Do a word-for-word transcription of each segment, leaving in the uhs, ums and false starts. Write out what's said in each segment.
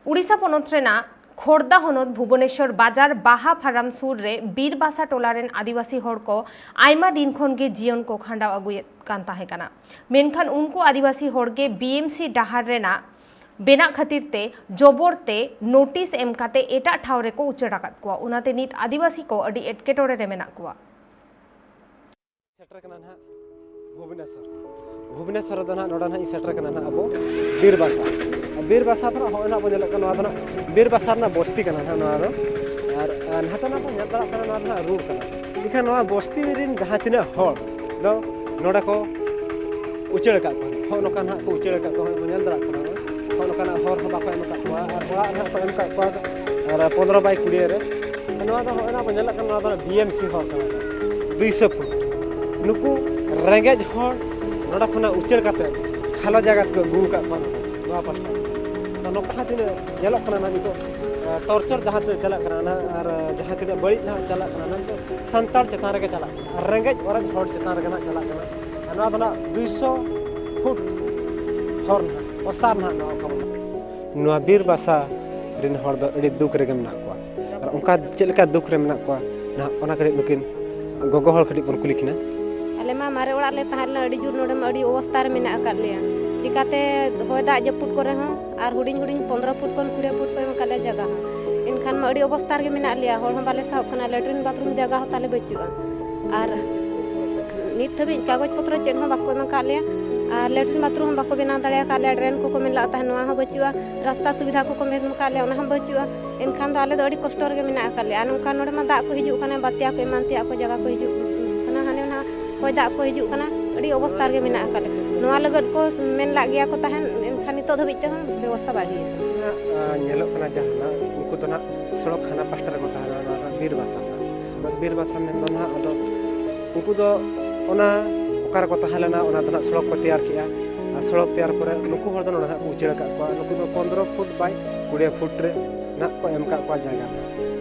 ᱩᱰᱤᱥᱟ ᱯᱚᱱᱚᱛ ᱨᱮᱱᱟᱜ ᱠᱷᱳᱨᱫᱟ ᱦᱚᱱᱚᱛ ᱵᱷᱩᱵᱚᱱᱮᱥᱚᱨ ᱵᱟᱡᱟᱨ ᱵᱟᱦᱟ ᱯᱷᱟᱨᱟᱢ ᱥᱩᱨ ᱨᱮ ᱵᱤᱨ ᱵᱟᱥᱟ ᱴᱚᱞᱟ ᱨᱮᱱ ᱟᱹᱫᱤᱵᱟᱹᱥᱤ ᱦᱚᱲ ᱠᱚ ᱟᱭᱢᱟ ᱫᱤᱱ ᱠᱷᱚᱱ ᱜᱮ ᱡᱤᱭᱚᱱ ᱠᱚ ᱠᱷᱟᱸᱰᱟᱣ ᱟᱹᱜᱩᱭᱮᱫ ᱠᱟᱱ ᱛᱟᱦᱮᱸ ᱠᱟᱱᱟ᱾ ᱢᱮᱱᱠᱷᱟᱱ ᱩᱱᱠᱩ ᱟᱹᱫᱤᱵᱟᱹᱥᱤ ᱦᱚᱲ ᱜᱮ ᱵᱤ ᱮᱢ ᱥᱤ ᱰᱟᱦᱟᱨ ᱨᱮᱱᱟᱜ ᱵᱮᱱᱟᱜ ᱠᱷᱟᱹᱛᱤᱨ ᱛᱮ ᱡᱚᱵᱚᱨ ᱛᱮ ᱱᱳᱴᱤᱥ ᱮᱢ ᱠᱟᱛᱮ ᱮᱴᱟᱜ ᱴᱷᱟᱶ ᱨᱮᱠᱚ ᱩᱪᱟᱹᱲ ᱟᱠᱟᱫ ᱠᱚᱣᱟ᱾ ᱚᱱᱟᱛᱮ ᱱᱤᱛ ᱟᱹᱫᱤᱵᱟᱹᱥᱤ ᱠᱚ ᱟᱹᱰᱤ ᱮᱴᱠᱮᱴᱚᱬᱮ ᱨᱮ ᱢᱮᱱᱟᱜ ᱠᱚᱣᱟ᱾ ᱥᱮᱴᱮᱨ ᱠᱟᱱᱟ ᱱᱟᱦᱟᱜ ᱵᱷᱩᱵᱽᱱᱮᱥᱚᱨ᱾ ᱵᱷᱩᱵᱽᱱᱮᱥᱚᱨ ᱨᱮᱫᱚ ᱱᱟᱦᱟᱜ ᱱᱚᱰᱮ ᱱᱟᱦᱟᱜ ᱤᱧ ᱥᱮᱴᱮᱨ ᱠᱟᱱᱟ ᱱᱟᱦᱟᱜ ᱟᱵᱚ ᱵᱤᱨ ᱵᱟᱥᱟ᱾ ᱵᱤᱨ ᱵᱟᱥᱟ ᱫᱚ ᱱᱟᱦᱟᱜ ᱦᱚᱸᱜᱼᱚᱭ ᱱᱟᱦᱟᱜ ᱵᱚᱱ ᱧᱮᱞᱮᱫ ᱠᱟᱱᱟ, ᱱᱚᱣᱟ ᱫᱚ ᱱᱟᱦᱟᱜ ᱵᱤᱨ ᱵᱟᱥᱟ ᱨᱮᱱᱟᱜ ᱵᱚᱥᱛᱤ ᱠᱟᱱᱟ ᱱᱟᱦᱟᱜ ᱱᱚᱣᱟ ᱫᱚ᱾ ᱟᱨ ᱟᱨ ᱱᱟᱦᱟᱜ ᱱᱟᱦᱟᱜ ᱵᱚᱱ ᱧᱮᱞ ᱫᱟᱲᱮᱭᱟᱜ ᱠᱟᱱᱟ, ᱱᱚᱣᱟ ᱫᱚ ᱱᱟᱦᱟᱜ ᱨᱳᱰ ᱠᱟᱱᱟ᱾ ᱮᱱᱠᱷᱟᱱ ᱱᱚᱣᱟ ᱵᱚᱥᱛᱤ ᱨᱮᱱ ᱡᱟᱦᱟᱸ ᱛᱤᱱᱟᱹᱜ ᱦᱚᱲ ᱫᱚ ᱱᱚᱰᱮ ᱠᱚ ᱩᱪᱟᱹᱲ ᱟᱠᱟᱫ ᱠᱚᱣᱟ᱾ ᱦᱚᱸᱜᱼᱚ ᱱᱚᱝᱠᱟ ᱱᱟᱦᱟᱜ ᱠᱚ ᱩᱪᱟᱹᱲ ᱟᱠᱟᱫ ᱠᱚᱣᱟ, ᱵᱚᱱ ᱧᱮᱞ ᱫᱟᱲᱮᱭᱟᱜ ᱠᱟᱱᱟ᱾ ᱦᱚᱸᱜᱼᱚ ᱱᱚᱝᱠᱟᱱᱟᱜ ᱦᱚᱨ ᱦᱚᱸ ᱵᱟᱠᱚ ᱮᱢ ᱟᱠᱟᱫ ᱠᱚᱣᱟ, ᱟᱨ ᱚᱲᱟᱜ ᱱᱟᱦᱟᱜ ᱠᱚ ᱮᱢ ᱟᱠᱟᱫ ᱠᱚᱣᱟ ᱟᱨ ᱯᱚᱱᱫᱽᱨᱚ ᱵᱟᱭ ᱠᱩᱲᱤ ᱨᱮ᱾ ᱱᱚᱣᱟ ᱫᱚ ᱦᱚᱸᱜᱼᱚᱭ ᱱᱟᱦᱟᱜ ᱵᱚᱱ ᱧᱮᱞᱮᱫ ᱠᱟᱱᱟ, ᱱᱚᱣᱟ ᱫᱚ ᱵᱤ ᱮᱢ ᱥᱤ ᱦᱚᱨ ᱠᱟᱱᱟ, ᱫᱩᱭᱥᱚ ᱯᱷᱩᱴ᱾ ᱱᱩᱠᱩ ᱨᱮᱸᱜᱮᱡ ᱦᱚᱲ ᱱᱚᱰᱮ ᱠᱷᱚᱱᱟᱜ ᱩᱪᱟᱹᱲ ᱠᱟᱛᱮ ᱠᱷᱟᱞᱚ ᱡᱟᱭᱜᱟ ᱛᱮᱠᱚ ᱟᱹᱜᱩ ᱟᱠᱟᱫ ᱠᱚᱣᱟ ᱱᱚᱣᱟ ᱯᱟᱦᱴᱟ᱾ ᱛᱚ ᱱᱚᱝᱠᱟ ᱛᱤᱱᱟᱹᱜ ᱧᱮᱞᱚᱜ ᱠᱟᱱᱟ ᱱᱟᱦᱟᱜ ᱱᱤᱛᱚᱜ, ᱴᱚᱨᱪᱟᱨ ᱡᱟᱦᱟᱸ ᱛᱤᱱᱟᱹᱜ ᱪᱟᱞᱟᱜ ᱠᱟᱱᱟ ᱱᱟᱦᱟᱜ, ᱟᱨ ᱡᱟᱦᱟᱸ ᱛᱤᱱᱟᱹᱜ ᱵᱟᱹᱲᱤᱡ ᱱᱟᱦᱟᱜ ᱪᱟᱞᱟᱜ ᱠᱟᱱᱟ ᱱᱟᱦᱟᱜ, ᱱᱤᱛᱚᱜ ᱥᱟᱱᱛᱟᱲ ᱪᱮᱛᱟᱱ ᱨᱮᱜᱮ ᱪᱟᱞᱟᱜ ᱠᱟᱱᱟ, ᱟᱨ ᱨᱮᱸᱜᱮᱡ ᱚᱨᱮᱡ ᱦᱚᱲ ᱪᱮᱛᱟᱱ ᱨᱮᱜᱮ ᱱᱟᱦᱟᱜ ᱪᱟᱞᱟᱜ ᱠᱟᱱᱟ᱾ ᱟᱨ ᱱᱚᱣᱟ ᱫᱚ ᱱᱟᱦᱟᱜ ᱫᱩᱭᱥᱚ ᱯᱷᱩᱴ ᱦᱚᱨ ᱱᱟᱦᱟᱜ, ᱚᱥᱟᱨ ᱱᱟᱦᱟᱜ ᱱᱚᱣᱟ ᱠᱚ ᱵᱚᱱ᱾ ᱱᱚᱣᱟ ᱵᱤᱨ ᱵᱟᱥᱟ ᱨᱮᱱ ᱦᱚᱲ ᱫᱚ ᱟᱹᱰᱤ ᱫᱩᱠ ᱨᱮᱜᱮ ᱢᱮᱱᱟᱜ ᱠᱚᱣᱟ᱾ ᱟᱨ ᱚᱱᱠᱟ ᱪᱮᱫ ᱞᱮᱠᱟ ᱫᱩᱠ ᱨᱮ ᱢᱮᱱᱟᱜ ᱠᱚᱣᱟ, ᱱᱟᱦᱟᱜ ᱚᱱᱟ ᱠᱟᱹᱴᱤᱡ ᱱᱩᱠᱤᱱ ᱜᱚᱜᱚ ᱦᱚᱲ ᱠᱟᱹᱴᱤᱡ ᱵᱚᱱ ᱠᱩᱞᱤ ᱠᱤᱱᱟ᱾ ᱟᱞᱮ ᱢᱟ ᱢᱟᱨᱮ ᱚᱲᱟᱜ ᱨᱮᱞᱮ ᱛᱟᱦᱮᱸ ᱞᱮᱱᱟ, ᱟᱹᱰᱤ ᱡᱳᱨ ᱱᱚᱰᱮ ᱢᱟ ᱟᱹᱰᱤ ᱚᱵᱚᱥᱛᱟ ᱨᱮ ᱢᱮᱱᱟᱜ ᱟᱠᱟᱫ ᱞᱮᱭᱟ᱾ ᱪᱤᱠᱟᱛᱮ ᱦᱚᱭ ᱫᱟᱜ ᱡᱟᱹᱯᱩᱫ ᱠᱚᱨᱮ ᱦᱚᱸ ᱟᱨ ᱦᱩᱰᱤᱧ ᱦᱩᱰᱤᱧ ᱯᱚᱱᱫᱽᱨᱚ ᱯᱷᱩᱴ ᱠᱷᱚᱱ ᱠᱩᱲᱤ ᱯᱷᱩᱴ ᱠᱚ ᱮᱢ ᱟᱠᱟᱫ ᱞᱮᱭᱟ ᱡᱟᱭᱜᱟ ᱦᱚᱸ, ᱮᱱᱠᱷᱟᱱ ᱢᱟ ᱟᱹᱰᱤ ᱚᱵᱚᱥᱛᱟ ᱨᱮᱜᱮ ᱢᱮᱱᱟᱜ ᱞᱮᱭᱟ, ᱦᱚᱲ ᱦᱚᱸ ᱵᱟᱞᱮ ᱥᱟᱦᱚᱵ ᱠᱟᱱᱟ, ᱞᱮᱴᱨᱤᱱ ᱵᱟᱛᱷᱨᱩᱢ ᱡᱟᱭᱜᱟ ᱦᱚᱸ ᱛᱟᱞᱮ ᱵᱟᱹᱪᱩᱜᱼᱟ᱾ ᱟᱨ ᱱᱤᱛ ᱫᱷᱟᱹᱵᱤᱡ ᱠᱟᱜᱚᱡᱽ ᱯᱚᱛᱨᱚ ᱪᱮᱫ ᱦᱚᱸ ᱵᱟᱠᱚ ᱮᱢ ᱟᱠᱟᱫ ᱞᱮᱭᱟ, ᱟᱨ ᱞᱮᱴᱨᱤᱱ ᱵᱟᱛᱷᱨᱩᱢ ᱦᱚᱸ ᱵᱟᱠᱚ ᱵᱮᱱᱟᱣ ᱫᱟᱲᱮ ᱟᱠᱟᱫ ᱞᱮᱭᱟ, ᱰᱨᱮᱱ ᱠᱚᱠᱚ ᱢᱮᱱ ᱞᱟᱜ ᱛᱟᱦᱮᱸᱫ, ᱱᱚᱣᱟ ᱦᱚᱸ ᱵᱟᱹᱪᱩᱜᱼᱟ, ᱨᱟᱥᱛᱟ ᱥᱩᱵᱤᱫᱷᱟ ᱠᱚᱠᱚ ᱢᱮᱱ ᱟᱠᱟᱫ ᱞᱮᱭᱟ, ᱚᱱᱟ ᱦᱚᱸ ᱵᱟᱹᱪᱩᱜᱼᱟ᱾ ᱮᱱᱠᱷᱟᱱ ᱫᱚ ᱟᱞᱮ ᱫᱚ ᱟᱹᱰᱤ ᱠᱚᱥᱴᱚ ᱨᱮᱜᱮ ᱢᱮᱱᱟᱜ ᱟᱠᱟᱫ ᱞᱮᱭᱟ᱾ ᱟᱨ ᱱᱚᱝᱠᱟ ᱱᱚᱰᱮ ᱢᱟ ᱫᱟᱜ ᱠᱚ ᱦᱤᱡᱩᱜ ᱠᱟᱱᱟ, ᱵᱟᱛᱭᱟ ᱠᱚ ᱮᱢᱟᱱ ᱛᱮᱭᱟᱜ ᱠᱚ ᱡᱟᱭᱜᱟ ᱠᱚ ᱦᱤᱡᱩᱜ ᱠᱟᱱᱟ, ᱦᱟᱱᱮ ᱚᱱᱟ ᱦᱚᱭ ᱫᱟᱜ ᱠᱚ ᱦᱤᱡᱩᱜ ᱠᱟᱱᱟ, ᱟᱹᱰᱤ ᱚᱵᱚᱥᱛᱟ ᱨᱮᱜᱮ ᱢᱮᱱᱟᱜ ᱟᱠᱟᱫ ᱞᱮᱭᱟ᱾ ᱱᱚᱣᱟ ᱞᱟᱹᱜᱤᱫ ᱠᱚ ᱢᱮᱱ ᱞᱟᱜ ᱜᱮᱭᱟ ᱠᱚ ᱛᱟᱦᱮᱸᱫ, ᱮᱱᱠᱷᱟᱱ ᱱᱤᱛᱚᱜ ᱫᱷᱟᱹᱵᱤᱡ ᱛᱮᱦᱚᱸ ᱵᱮᱵᱚᱥᱛᱷᱟ ᱵᱟᱭ ᱦᱩᱭ ᱟᱠᱟᱱᱟ᱾ ᱱᱟᱦᱟᱜ, ᱟᱨ ᱧᱮᱞᱚᱜ ᱠᱟᱱᱟ ᱡᱟᱦᱟᱸ ᱱᱟᱜ, ᱩᱱᱠᱩ ᱫᱚ ᱱᱟᱦᱟᱜ ᱥᱚᱲᱚᱠ ᱦᱟᱱᱟ ᱯᱟᱥᱴᱟ ᱨᱮᱠᱚ ᱛᱟᱦᱮᱸ ᱞᱮᱱᱟ, ᱱᱚᱣᱟ ᱫᱚ ᱵᱤᱨ ᱵᱟᱥᱟ ᱱᱟᱦᱟᱜ᱾ ᱵᱤᱨ ᱵᱟᱥᱟ ᱢᱮᱱᱫᱚ ᱱᱟᱦᱟᱜ ᱟᱫᱚ ᱩᱱᱠᱩ ᱫᱚ ᱚᱱᱟ ᱚᱠᱟ ᱨᱮᱠᱚ ᱛᱟᱦᱮᱸ ᱞᱮᱱᱟ, ᱚᱱᱟ ᱫᱚ ᱱᱟᱦᱟᱜ ᱥᱚᱲᱚᱠ ᱠᱚ ᱛᱮᱭᱟᱨ ᱠᱮᱜᱼᱟ᱾ ᱟᱨ ᱥᱚᱲᱚᱠ ᱛᱮᱭᱟᱨ ᱯᱚᱨᱮ ᱱᱩᱠᱩ ᱦᱚᱲ ᱫᱚ ᱱᱚᱰᱮ ᱱᱟᱦᱟᱜ ᱠᱚ ᱩᱪᱟᱹᱲ ᱟᱠᱟᱫ ᱠᱚᱣᱟ᱾ ᱱᱩᱠᱩ ᱫᱚ ᱯᱚᱱᱫᱽᱨᱚ ᱯᱷᱩᱴ ᱵᱟᱭ ᱠᱩᱲᱤ ᱯᱷᱩᱴ ᱨᱮ ᱱᱟᱦᱟᱜ ᱠᱚ ᱮᱢ ᱟᱠᱟᱫ ᱠᱚᱣᱟ ᱡᱟᱭᱜᱟ᱾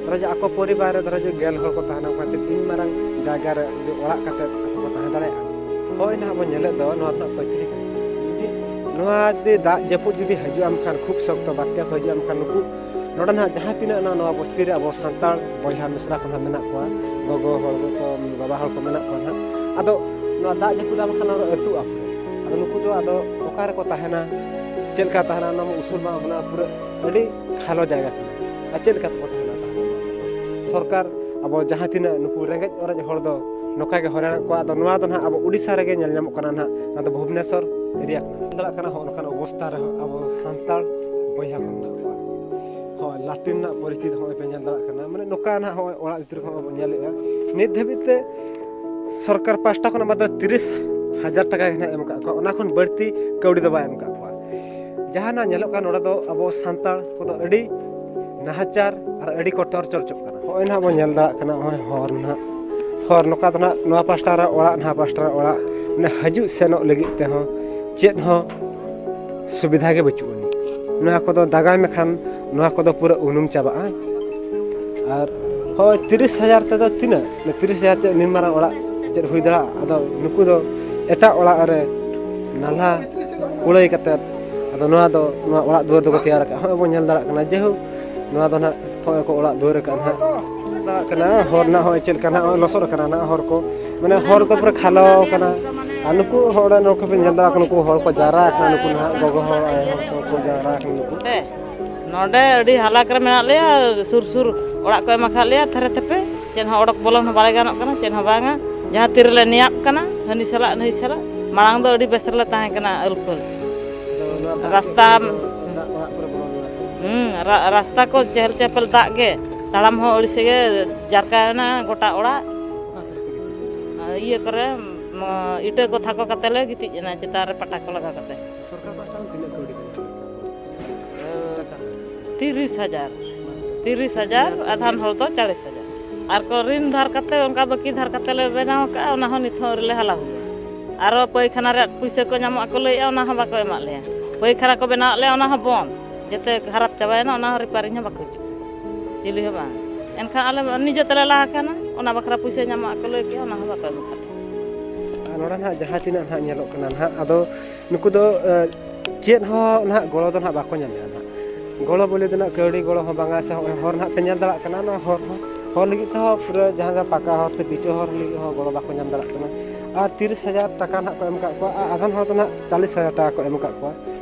ᱫᱷᱚᱨᱚ ᱡᱮ ᱟᱠᱚ ᱯᱚᱨᱤᱵᱟᱨ ᱨᱮ ᱫᱷᱚᱨᱚ ᱡᱮ ᱜᱮᱞ ᱦᱚᱲ ᱠᱚ ᱛᱟᱦᱮᱱᱟ, ᱚᱱᱠᱟ ᱪᱮᱫ ᱤᱱ ᱢᱟᱨᱟᱝ ᱡᱟᱭᱜᱟ ᱨᱮ ᱡᱩᱫᱤ ᱚᱲᱟᱜ ᱠᱟᱛᱮᱫ ᱟᱠᱚ ᱠᱚ ᱛᱟᱦᱮᱸ ᱫᱟᱲᱮᱭᱟᱜᱼᱟ? ᱦᱳᱭ, ᱱᱟᱦᱟᱜ ᱵᱚᱱ ᱧᱮᱞᱮᱫ ᱫᱚ ᱱᱚᱣᱟ ᱫᱚ ᱱᱟᱦᱟᱜ ᱯᱟᱹᱪᱨᱤ ᱠᱟᱱᱟ᱾ ᱡᱩᱫᱤ ᱱᱚᱣᱟ ᱡᱩᱫᱤ ᱫᱟᱜ ᱡᱟᱹᱯᱩᱫ ᱡᱩᱫᱤ ᱦᱤᱡᱩᱜᱼᱟ ᱠᱷᱟᱱ, ᱠᱷᱩᱵ ᱥᱚᱠᱛᱚ ᱵᱟᱛᱭᱟ ᱠᱚ ᱦᱤᱡᱩᱜᱼᱟ ᱠᱷᱟᱱ, ᱱᱩᱠᱩ ᱱᱚᱰᱮ ᱱᱟᱦᱟᱜ ᱡᱟᱦᱟᱸ ᱛᱤᱱᱟᱹᱜ ᱱᱟᱦᱟᱜ ᱱᱚᱣᱟ ᱵᱚᱥᱛᱤ ᱨᱮ ᱟᱵᱚ ᱥᱟᱱᱛᱟᱲ ᱵᱚᱭᱦᱟ ᱢᱤᱥᱨᱟ ᱠᱚ ᱱᱟᱦᱟᱜ ᱢᱮᱱᱟᱜ ᱠᱚᱣᱟ, ᱜᱚᱜᱚ ᱦᱚᱲ ᱠᱚ, ᱵᱟᱵᱟ ᱦᱚᱲ ᱠᱚ ᱢᱮᱱᱟᱜ ᱠᱚᱣᱟ ᱱᱟᱦᱟᱜ, ᱟᱫᱚ ᱱᱚᱣᱟ ᱫᱟᱜ ᱡᱟᱹᱯᱩᱫ ᱟᱢ ᱠᱷᱟᱱ ᱟᱨᱚ ᱟᱹᱛᱩᱜᱼᱟ᱾ ᱟᱫᱚ ᱱᱩᱠᱩ ᱫᱚ ᱟᱫᱚ ᱚᱠᱟ ᱨᱮᱠᱚ ᱛᱟᱦᱮᱱᱟ, ᱪᱮᱫ ᱞᱮᱠᱟ ᱛᱟᱦᱮᱱᱟ, ᱚᱱᱟ ᱢᱟ ᱩᱥᱩᱞ ᱢᱟ ᱚᱱᱟ ᱯᱩᱨᱟᱹ ᱟᱹᱰᱤ ᱠᱷᱟᱞᱚ ᱡᱟᱭᱜᱟ ᱠᱟᱱᱟ᱾ ᱟᱨ ᱪᱮᱫ ᱞᱮᱠᱟ ᱛᱮᱠᱚ ᱛᱟᱦᱮᱱᱟ ᱛᱟᱦᱚᱞᱮ? ᱥᱚᱨᱠᱟᱨ ᱟᱵᱚ ᱡᱟᱦᱟᱸ ᱛᱤᱱᱟᱹᱜ ᱱᱩᱠᱩ ᱨᱮᱸᱜᱮᱡ ᱚᱨᱮᱡ ᱦᱚᱲ ᱫᱚ ᱱᱚᱝᱠᱟ ᱜᱮ ᱦᱚᱭᱨᱟᱱᱮᱫ ᱠᱚᱣᱟ᱾ ᱟᱫᱚ ᱱᱚᱣᱟ ᱫᱚ ᱱᱟᱦᱟᱜ ᱟᱵᱚ ᱳᱰᱤᱥᱟ ᱨᱮᱜᱮ ᱧᱮᱞ ᱧᱟᱢᱚᱜ ᱠᱟᱱᱟ ᱱᱟᱦᱟᱜ, ᱱᱚᱣᱟ ᱫᱚ ᱵᱷᱩᱵᱽᱱᱮᱥᱚᱨ ᱮᱨᱤᱭᱟ ᱠᱟᱱᱟ᱾ ᱧᱮᱞ ᱫᱟᱲᱮᱭᱟᱜ ᱠᱟᱱᱟ ᱦᱚᱸᱜᱼᱚ ᱱᱚᱝᱠᱟᱱ ᱚᱵᱚᱥᱛᱟ ᱨᱮᱦᱚᱸ ᱟᱵᱚ ᱥᱟᱱᱛᱟᱲ ᱵᱚᱭᱦᱟ ᱠᱚ ᱢᱮᱱᱟᱜ ᱠᱚᱣᱟ᱾ ᱦᱳᱭ, ᱞᱟᱴᱨᱤᱱ ᱨᱮᱱᱟᱜ ᱯᱚᱨᱤᱥᱛᱷᱤᱛᱤ ᱦᱚᱸᱜᱼᱚᱭ ᱯᱮ ᱧᱮᱞ ᱫᱟᱲᱮᱭᱟᱜ ᱠᱟᱱᱟ᱾ ᱢᱟᱱᱮ ᱱᱚᱝᱠᱟ ᱱᱟᱦᱟᱜ ᱦᱚᱸᱜᱼᱚᱭ ᱚᱲᱟᱜ ᱵᱷᱤᱛᱨᱤ ᱠᱷᱚᱱ ᱵᱚᱱ ᱧᱮᱞᱮᱫᱼᱟ᱾ ᱱᱤᱛ ᱫᱷᱟᱹᱵᱤᱡ ᱛᱮ ᱥᱚᱨᱠᱟᱨ ᱯᱟᱦᱴᱟ ᱠᱷᱚᱱᱟᱜ ᱢᱟᱛᱨᱚ ᱛᱤᱨᱤᱥ ᱦᱟᱡᱟᱨ ᱴᱟᱠᱟ ᱜᱮ ᱱᱟᱦᱟᱜ ᱮᱢ ᱟᱠᱟᱫ ᱠᱚᱣᱟ, ᱚᱱᱟ ᱠᱷᱚᱱ ᱵᱟᱹᱲᱛᱤ ᱠᱟᱹᱣᱰᱤ ᱫᱚ ᱵᱟᱭ ᱮᱢ ᱟᱠᱟᱫ ᱠᱚᱣᱟ᱾ ᱡᱟᱦᱟᱱᱟᱜ ᱧᱮᱞᱚᱜ ᱠᱟᱱᱟ, ᱱᱚᱰᱮ ᱫᱚ ᱟᱵᱚ ᱥᱟᱱᱛᱟᱲ ᱠᱚᱫᱚ ᱟᱹᱰᱤ ᱱᱟᱦᱟᱪᱟᱨ ᱟᱨ ᱟᱹᱰᱤ ᱠᱚ ᱴᱚᱨᱪᱚᱨ ᱦᱚᱪᱚᱜ ᱠᱟᱱᱟ᱾ ᱦᱚᱸᱜᱼᱚᱭ ᱱᱟᱦᱟᱜ ᱵᱚᱱ ᱧᱮᱞ ᱫᱟᱲᱮᱭᱟᱜ ᱠᱟᱱᱟ, ᱱᱚᱜᱼᱚᱭ ᱦᱚᱨ ᱱᱟᱦᱟᱜ, ᱦᱚᱨ ᱱᱚᱝᱠᱟ ᱫᱚ ᱱᱟᱦᱟᱜ ᱱᱚᱣᱟ ᱯᱟᱥᱴᱟ ᱨᱮ ᱚᱲᱟᱜ, ᱱᱟᱦᱟᱜ ᱯᱟᱥᱴᱟ ᱨᱮ ᱚᱲᱟᱜ, ᱢᱟᱱᱮ ᱦᱤᱡᱩᱜ ᱥᱮᱱᱚᱜ ᱞᱟᱹᱜᱤᱫ ᱛᱮᱦᱚᱸ ᱪᱮᱫ ᱦᱚᱸ ᱥᱩᱵᱤᱫᱷᱟ ᱜᱮ ᱵᱟᱹᱪᱩᱜ ᱟᱹᱱᱤᱡ᱾ ᱱᱚᱣᱟ ᱠᱚᱫᱚ ᱫᱟᱜᱟᱭ ᱢᱮᱠᱷᱟᱱ ᱱᱚᱣᱟ ᱠᱚᱫᱚ ᱯᱩᱨᱟᱹ ᱩᱱᱩᱢ ᱪᱟᱵᱟᱜᱼᱟ᱾ ᱟᱨ ᱦᱳᱭ, ᱛᱤᱨᱤᱥ ᱦᱟᱡᱟᱨ ᱛᱮᱫᱚ ᱛᱤᱱᱟᱹᱜ? ᱛᱤᱨᱤᱥ ᱦᱟᱡᱟᱨ ᱛᱮ ᱱᱤᱱ ᱢᱟᱨᱟᱝ ᱚᱲᱟᱜ ᱪᱮᱫ ᱦᱩᱭ ᱫᱟᱲᱮᱭᱟᱜᱼᱟ? ᱟᱫᱚ ᱱᱩᱠᱩ ᱫᱚ ᱮᱴᱟᱜ ᱚᱲᱟᱜ ᱨᱮ ᱱᱟᱞᱦᱟ ᱠᱩᱲᱟᱹᱭ ᱠᱟᱛᱮᱫ, ᱟᱫᱚ ᱱᱚᱣᱟ ᱫᱚ, ᱱᱚᱣᱟ ᱚᱲᱟᱜ ᱫᱩᱣᱟᱹᱨ ᱫᱚᱠᱚ ᱛᱮᱭᱟᱨ ᱟᱠᱟᱫᱼᱟ᱾ ᱦᱚᱸᱜᱼᱚᱭ ᱵᱚᱱ ᱧᱮᱞ ᱫᱟᱲᱮᱭᱟᱜ ᱠᱟᱱᱟ᱾ ᱡᱮᱦᱳᱠ, ᱱᱚᱣᱟ ᱫᱚ ᱱᱟᱦᱟᱜ ᱦᱚᱸᱜᱼᱚᱭ ᱠᱚ ᱚᱲᱟᱜ ᱫᱩᱣᱟᱹᱨ ᱟᱠᱟᱫᱼᱟ ᱱᱟᱦᱟᱜ᱾ ᱠᱟᱱᱟ, ᱦᱚᱨ ᱱᱟᱦᱟᱜ ᱦᱚᱸᱜᱼᱚᱭ ᱪᱮᱫ ᱞᱮᱠᱟ ᱱᱟᱦᱟᱜ ᱱᱚᱜᱼᱚᱭ ᱞᱚᱥᱚᱫ ᱟᱠᱟᱱᱟ ᱱᱟᱦᱟᱜ ᱦᱚᱨ ᱠᱚ, ᱢᱟᱱᱮ ᱦᱚᱨ ᱫᱚ ᱯᱩᱨᱟᱹ ᱠᱷᱟᱞᱚ ᱟᱠᱟᱱᱟ᱾ ᱟᱨ ᱱᱩᱠᱩ ᱦᱚᱲ ᱱᱚᱰᱮ ᱱᱚᱰᱮ ᱯᱮ ᱧᱮᱞ ᱫᱟᱲᱮᱭᱟᱜ ᱠᱟᱱᱟ, ᱱᱩᱠᱩ ᱦᱚᱲ ᱠᱚ ᱡᱟᱣᱨᱟ ᱟᱠᱟᱱᱟ, ᱱᱩᱠᱩ ᱱᱟᱦᱟᱜ ᱜᱚᱜᱚ ᱦᱚᱲ, ᱟᱭᱳ ᱦᱚᱲ ᱠᱚ ᱡᱟᱣᱨᱟ ᱟᱠᱟᱱᱟ ᱱᱩᱠᱩ᱾ ᱱᱚᱰᱮ ᱟᱹᱰᱤ ᱦᱟᱞᱟᱠ ᱨᱮ ᱢᱮᱱᱟᱜ ᱞᱮᱭᱟ, ᱥᱩᱨ ᱥᱩᱨ ᱚᱲᱟᱜ ᱠᱚ ᱮᱢ ᱟᱠᱟᱫ ᱞᱮᱭᱟ ᱛᱷᱟᱨᱮ ᱛᱷᱮᱯᱮ, ᱪᱮᱫ ᱦᱚᱸ ᱚᱰᱚᱠ ᱵᱚᱞᱚᱱ ᱦᱚᱸ ᱵᱟᱞᱮ ᱜᱟᱱᱚᱜ ᱠᱟᱱᱟ, ᱪᱮᱫ ᱦᱚᱸ ᱵᱟᱝᱟ᱾ ᱡᱟᱦᱟᱸ ᱛᱤ ᱨᱮᱞᱮ ᱱᱮᱭᱟᱜ ᱠᱟᱱᱟ, ᱦᱟᱹᱱᱤ ᱥᱟᱞᱟᱜ ᱱᱟᱹᱭ ᱥᱟᱞᱟᱜ᱾ ᱢᱟᱲᱟᱝ ᱫᱚ ᱟᱹᱰᱤ ᱵᱮᱥ ᱨᱮᱞᱮ ᱛᱟᱦᱮᱸ ᱠᱟᱱᱟ, ᱟᱹᱞᱯᱷᱟᱹᱞ᱾ ᱟᱫᱚ ᱱᱚᱣᱟ ᱫᱟᱜ ᱨᱟᱥᱛᱟ ᱠᱚ ᱫᱟᱜ ᱚᱲᱟᱜ ᱠᱚᱨᱮ ᱵᱚᱞᱚᱱ ᱠᱟᱱᱟ ᱥᱮ? ᱦᱩᱸ, ᱨᱟ-, ᱨᱟᱥᱛᱟ ᱠᱚ ᱪᱮᱦᱮᱞ ᱪᱮᱯᱮᱞ ᱫᱟᱜ ᱜᱮ, ᱛᱟᱲᱟᱢ ᱦᱚᱸ ᱟᱹᱲᱤᱥ ᱜᱮ ᱡᱟᱨᱠᱟᱣᱮᱱᱟ ᱜᱚᱴᱟ ᱚᱲᱟᱜ᱾ ᱚᱠᱟ ᱠᱚᱨᱮ ᱯᱮ ᱜᱤᱛᱤᱡ ᱠᱟᱱᱟ? ᱤᱭᱟᱹ ᱠᱚᱨᱮ, ᱢ-, ᱤᱴᱟᱹ ᱠᱚ ᱛᱷᱟᱠᱚ ᱠᱟᱛᱮ ᱞᱮ ᱜᱤᱛᱤᱡ ᱮᱱᱟ, ᱪᱮᱛᱟᱱ ᱨᱮ ᱯᱟᱴᱟ ᱠᱚ ᱞᱟᱜᱟᱣ ᱠᱟᱛᱮ᱾ ᱥᱚᱨᱠᱟᱨ ᱯᱟᱦᱴᱟ ᱠᱷᱚᱱ ᱛᱤᱱᱟᱹᱜ ᱠᱟᱹᱣᱰᱤ ᱠᱚ ᱧᱟᱢ ᱠᱮᱫᱟ? ᱛᱤᱨᱤᱥ ᱦᱟᱡᱟᱨ᱾ ᱛᱤᱨᱤᱥ ᱦᱟᱡᱟᱨ, ᱟᱫᱷᱟᱱ ᱦᱚᱲ ᱫᱚ ᱪᱟᱞᱤᱥ ᱦᱟᱡᱟᱨ᱾ ᱟᱨ ᱠᱚ ᱨᱤᱱ ᱫᱷᱟᱨ ᱠᱟᱛᱮ, ᱚᱱᱠᱟ ᱵᱟᱹᱠᱤ ᱫᱷᱟᱨ ᱠᱟᱛᱮ ᱞᱮ ᱵᱮᱱᱟᱣ ᱟᱠᱟᱫᱼᱟ, ᱚᱱᱟ ᱦᱚᱸ ᱱᱤᱛ ᱦᱚᱸ ᱟᱹᱣᱨᱤ ᱞᱮ ᱦᱟᱞᱟ ᱦᱩᱭᱩᱜᱼᱟ᱾ ᱟᱨᱚ ᱯᱟᱹᱭᱠᱷᱟᱱᱟ ᱨᱮᱭᱟᱜ ᱯᱩᱭᱥᱟᱹ ᱠᱚ ᱧᱟᱢᱚᱜᱼᱟ ᱠᱚ ᱞᱟᱹᱭᱮᱫᱼᱟ, ᱚᱱᱟ ᱦᱚᱸ ᱵᱟᱠᱚ ᱮᱢᱟᱜ ᱞᱮᱭᱟ᱾ ᱯᱟᱹᱭᱠᱷᱟᱱᱟ ᱠᱚ ᱵᱮᱱᱟᱣᱟᱜ ᱞᱮᱭᱟ, ᱚᱱᱟ ᱦᱚᱸ ᱵᱚᱱᱫ᱾ ᱡᱮᱛᱮ ᱠᱷᱟᱨᱟᱯ ᱪᱟᱵᱟᱭᱮᱱᱟ, ᱚᱱᱟ ᱦᱚᱸ ᱨᱤᱯᱮᱭᱟᱨᱤᱝ ᱦᱚᱸ ᱵᱟᱠᱚ ᱦᱤᱡᱩᱜ ᱠᱟᱱᱟ, ᱪᱤᱞᱤ ᱦᱚᱸ ᱵᱟᱝ᱾ ᱮᱱᱠᱷᱟᱱ ᱟᱞᱮ ᱱᱤᱡᱮ ᱛᱮᱞᱮ ᱞᱟᱦᱟ ᱠᱟᱱᱟ, ᱚᱱᱟ ᱵᱟᱠᱷᱨᱟ ᱯᱩᱭᱥᱟᱹ ᱧᱟᱢᱚᱜᱼᱟ ᱠᱚ ᱞᱟᱹᱭ ᱠᱮᱜᱼᱟ, ᱚᱱᱟ ᱦᱚᱸ ᱵᱟᱠᱚ ᱮᱢ ᱠᱟᱫ ᱞᱮᱭᱟ᱾ ᱟᱨ ᱱᱚᱰᱮ ᱱᱟᱦᱟᱜ ᱡᱟᱦᱟᱸ ᱛᱤᱱᱟᱹᱜ ᱱᱟᱦᱟᱜ ᱧᱮᱞᱚᱜ ᱠᱟᱱᱟ ᱱᱟᱦᱟᱜ, ᱟᱫᱚ ᱱᱩᱠᱩ ᱫᱚ, ᱮ, ᱪᱮᱫ ᱦᱚᱸ ᱱᱟᱦᱟᱜ ᱜᱚᱲᱚ ᱫᱚ ᱱᱟᱦᱟᱜ ᱵᱟᱠᱚ ᱧᱟᱢᱮᱜᱼᱟ ᱱᱟᱦᱟᱜ᱾ ᱜᱚᱲᱚ ᱵᱚᱞᱮ ᱫᱚ ᱱᱟᱦᱟᱜ ᱠᱟᱹᱣᱰᱤ ᱜᱚᱲᱚ ᱦᱚᱸ ᱵᱟᱝᱟ, ᱥᱮ ᱦᱚᱸᱜᱼᱚᱭ ᱦᱚᱨ ᱱᱟᱦᱟᱜ ᱯᱮ ᱧᱮᱞ ᱫᱟᱲᱮᱭᱟᱜ ᱠᱟᱱᱟ, ᱱᱚᱣᱟ ᱦᱚᱨ ᱦᱚᱸ, ᱦᱚᱨ ᱞᱟᱹᱜᱤᱫ ᱛᱮᱦᱚᱸ ᱯᱩᱨᱟᱹ ᱡᱟᱦᱟᱸ ᱡᱟᱦᱟᱸ ᱯᱟᱠᱟ ᱦᱚᱨ ᱥᱮ ᱯᱤᱪ ᱦᱚᱨ ᱞᱟᱹᱜᱤᱫ ᱦᱚᱸ ᱜᱚᱲᱚ ᱵᱟᱠᱚ ᱧᱟᱢ ᱫᱟᱲᱮᱭᱟᱜ ᱠᱟᱱᱟ᱾ ᱟᱨ ᱛᱤᱨᱤᱥ ᱦᱟᱡᱟᱨ ᱴᱟᱠᱟ ᱱᱟᱦᱟᱜ ᱠᱚ ᱮᱢ ᱟᱠᱟᱫ ᱠᱚᱣᱟ, ᱟᱨ ᱟᱫᱷᱟᱱ ᱦᱚᱲ ᱫᱚ ᱱᱟᱦᱟᱜ ᱪᱟᱞᱤᱥ ᱦᱟᱡᱟᱨ ᱴᱟᱠᱟ ᱠᱚ ᱮᱢ ᱟᱠᱟᱫ ᱠᱚᱣᱟ᱾